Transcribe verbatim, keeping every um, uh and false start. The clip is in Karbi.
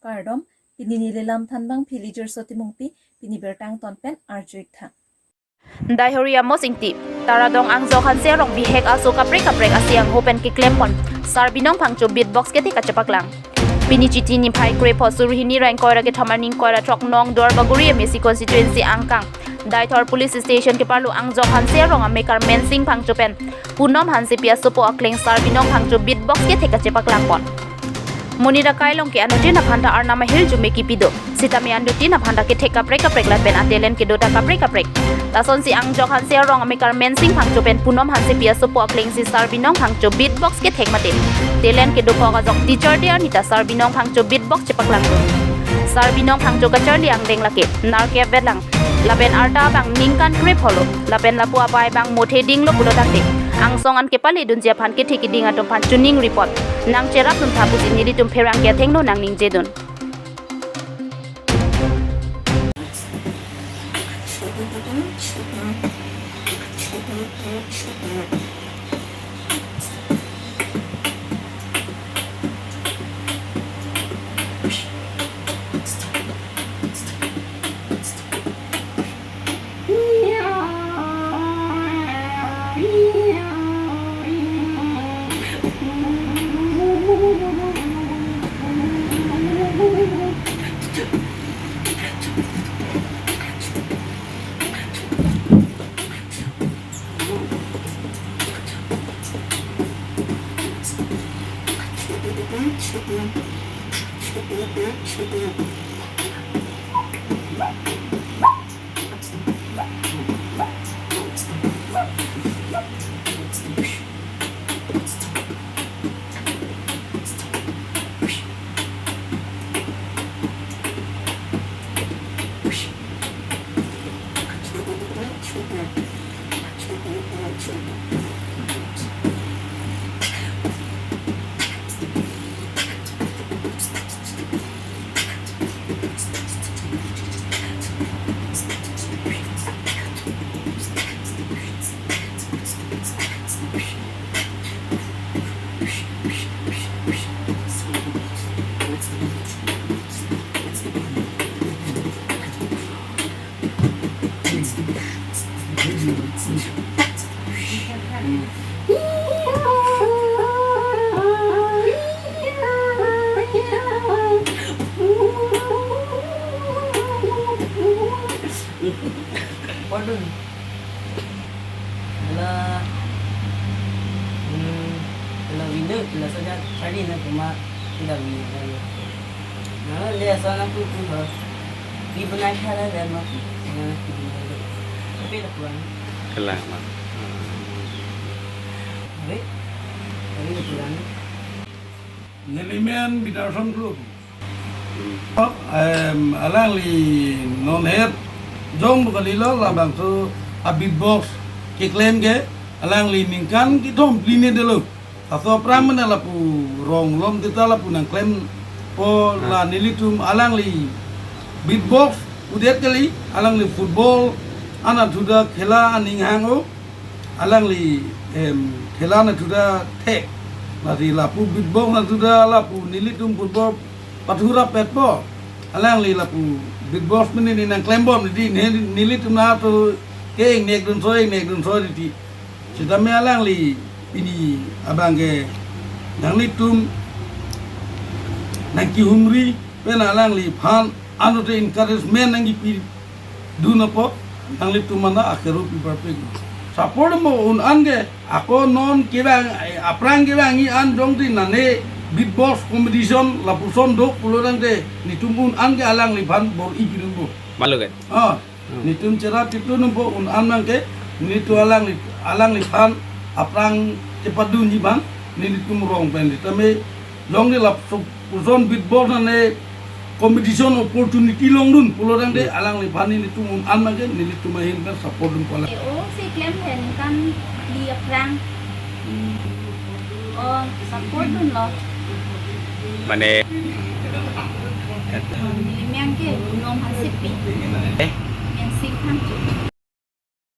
Kardom, pini neli lam thanbang Philiger Sotimungpi, pini birta angton pen arju-ik tha. Daihori Amos Ingti, Taradong Angjok Hanse Arong bihek aso kaprek kaprek asi angho pen keklempon Sarbinong Phangcho beatbox kethek kachepaklang. Pini Chiti niphai krepho suri hini ra ingkoi ra kethom arni ingkoi ra throk nong Duarbagori M A C constituency angkang Deithor Police Station keparlo Angjok Hanse Arong amekar Mensing Phangcho pen Punom Hansepi asopo akleng Sarbinong Phangcho beatbox kethek kachepaklangpon. Monit akai along ke anuttin aphan ta arnam ahirjume kipi do. Sitame anuttin aphan ta kethek kaprek kaprek lapen a-talent kedo ta kaprek kaprek. Lasonsi Angjok Hanse Arong amekar Mensing Phangcho pen Punom Hansepi asopo aklengsi Sarbinong Phangcho beatbox kethek mate talent kedo phok ajok teacher day arni ta Sarbinong Phangcho beatbox chepaklangdun. Sarbinong Phangcho kacharli angdeng lake nerkep vetlang. Lapen arta abang ningkan krepho lo. Lapen lapu abai abang mothe dinglo pulo tangte, angsong an kepaledunji aphan kethe keding atum aphan chuning report nangcherapdun tha pusi nelitum pherangke athengno nangningjedun. Pardon. Hala, hmm, hala window, hala saja tadi na kuma tidak window. Nah, dia sana tu tu ha. Di benar cara dan mati. Nah, di benar. Tapi lah kurang. Kelang, Mak. Tapi, tapi lah kurang. Nelimen Bidarson Group. Em, alangli non het jong bukalilo labangso a-beatbox keklem ke alangli ningkan kethom phli ne dolo. Laso aphrang mane lapu rong lom tita lapu nangklempo la nelitum alangli beatbox udet kali alangli football anat thuda khela aning hang-o. Alangli, em, khela anat thuda thek. Lasi lapu beatbox anat thuda lapu nelitum football pathurapetpo. Alangli lapu beatbox mene ne nangklembom di ne nelitum na to ke ingnek dun soi, ingnek dun soi di. Sitame alangli pini abang ke nanglitum nangkehumri pen alangliphan anute encouragement nangkipi dun apot nanglitum mane akhero piparpik. Support mo un-an ke ako non kevang, eh, aphrang kevangji an jongsi nane beatbox competition lapuson do pulo tangte netum un-an ke alangliphan bor-i pidunpo. Malu ke? Ah, hmm. Netum cherap pitu numpo un-an abang ke netum alangli, alangliphan aphrang chepadunji abang netum rong pen sitame jongsi lapuson beatbox nane competition opportunity longdun pulo tangte, hmm, alangliphan netum un-an abang ke netum ahin pen support dunpo alang. O si klem he ningkan phli aphrang. O support dunlo. Mane. Neli miyang ke Punom Hansepi. Eh? Mensing Phangcho.